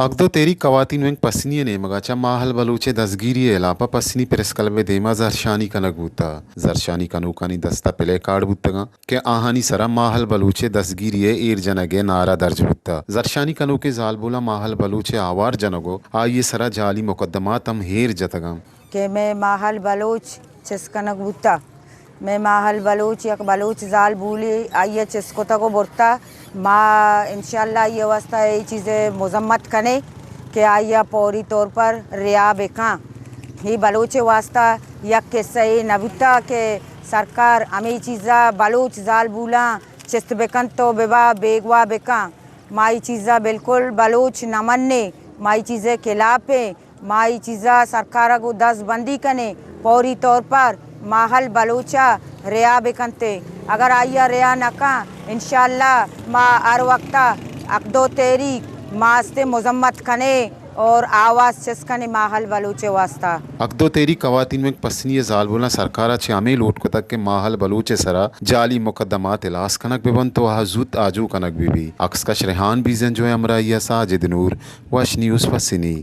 اگدو تحریک خواتین ونگ پسنی ءِ نیمگ ءَ چہ ماہل بلوچ ءِ دزگیری ءِ ہلاپ ءَ پسنی پریس کلب ءِ دیم ءَ زہرشانی کنگ بوتگ۔ زہرشانی کنوکانی دست ءَ پلے کارڈ بوتگ اَنت کہ آہانی سر ءَ ماہل بلوچ ءِ دزگیری ءِ ایر جنگ ءِ نعرہ درج بوتگ۔ زہرشانی کنوکیں زالبولاں ماہل بلوچ ءِ آوار جنگ ءُ آئی ءِ سر ءَ جعلی مقدمات ہم ایر جتگ اَنت۔ کہ مئے ماہل بلوچ چست کنگ بوتگ۔ مئے ماہل بلوچ یک بلوچ زالبولے آئی ءَ چست کتگ ءُ برتگ۔ ما انشاءاللہ آئی ءِ واستہ اے چیز ءِ مذمت کنیں کہ آئی ءَ فوری طور پر رہا بکن۔ اے بلوچ ءِ واستہ یک قصہ اے نہ بوتگ کہ سرکار ہمے چیز ءَ بلوچ زالبولاں چست بکنت ءُ ببا بیگواہ بکن۔ ما اے چیز ءَ بالکل بلوچ نہ منیں، ما اے چیز ءِ خلاف ایں۔ ما اے چیز ءَ سرکار ءَ گوں دست بندی کنیں، فوری طور پر ماہل بلوچ ءَ رہا بکنت۔ اگر آئی ءَ رہا نہ کن، انشاءاللہ ما ہر وقت ءَ اگدو تحریک ما استیں مذمت کنیں اور آواز چست کنیں ماہل بلوچ ءِ واستہ۔ اگدو تحریک خواتین ونگ پسنی ءِ زالبولاں سرکار ءَ چہ ہمے لوٹ کتگ کہ ماہل بلوچ ءِ سر ءَ جعلی مقدمات ہلاس کنگ بہ بنت ءُ آ زوت آجو کنگ بہ بیت۔ عکس کش ریحان بیزنجو ءِ ہمراہی ءَ ساجد نور، وش نیوز پسنی۔